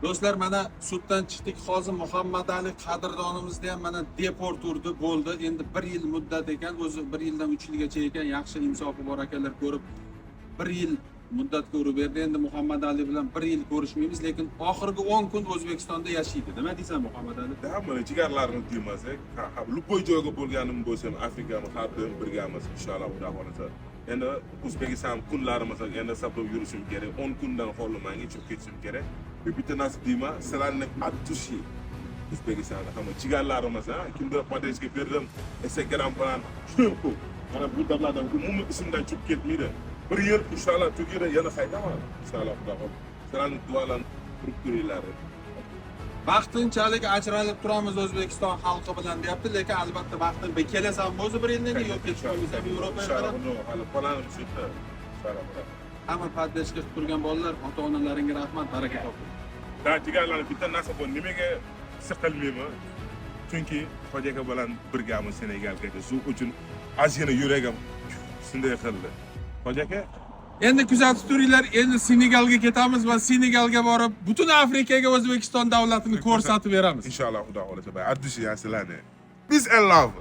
Do'stlar, mana suddan chiqdik. Hozir Muhammad Ali qadrdonimizni ham mana deport urdi, bo'ldi. Endi bir yil muddat ekan, o'zi bir yildan 3 yilgacha ekan. Yaxshi insofi bor akalar ko'rib, bir yil muddatga urib berdi. Endi Muhammad Ali bilan bir yil ko'rishmaymiz, lekin oxirgi 10 kun O'zbekistonda yashaydi. Nima deysan, Muhammad Ali? Hammani jigarlarini tegmasak, ha, любой joyga bo'lganim bo'lsin, Afrikami, har doim birgamiz, inshaalloh, Xudo xohlasa. Endi O'zbekiston kunlari, masalan, endi sablab yurishim kerak. 10 kundan qoldi manga, chiqib ketishim kerak. Ve bitta narsa deyman, sizlarni от души O'zbekistonda hamma jigarlarim, masalan, kimdir поддержка berdim, Instagram bilan juda ko'p. Mana bu davlatdan umuman ismdan chiqib ketmaydi. Bir yil inshaalloh tugaydi, yana qaytaman. Inshaalloh, Xudo xohlasa. Sizlarni duolarni turib turinglar. Vaqtinchalik ajralib turamiz O'zbekiston xalqi bilan deyapti, lekin albatta vaqtin kelasanmi o'zi bir yildan keyin, yo'q, ketib qolmaysan Yevropaga Inshaalloh, qarab? Hali planim shu yerda. Inshaalloh, Xudo. Hamma поддержка qilib turgan bolalar, ota onalaringga rahmat, baraka toping. Da, jigarlarni bitta narsa bor, nimaga siqilmayman? Chunki Hoji aka bilan birgamiz Senegalga. Shu uchun ozgina yuragim shunday qildi. Hoji aka. Endi kuzatib turinglar, endi Senegalga ketamiz va Senegalga borib, butun Afrikaga O'zbekiston davlatini ko'rsatib beramiz. Inshaalloh, Xudo xohlasa. От души sizlarni. Peace and love.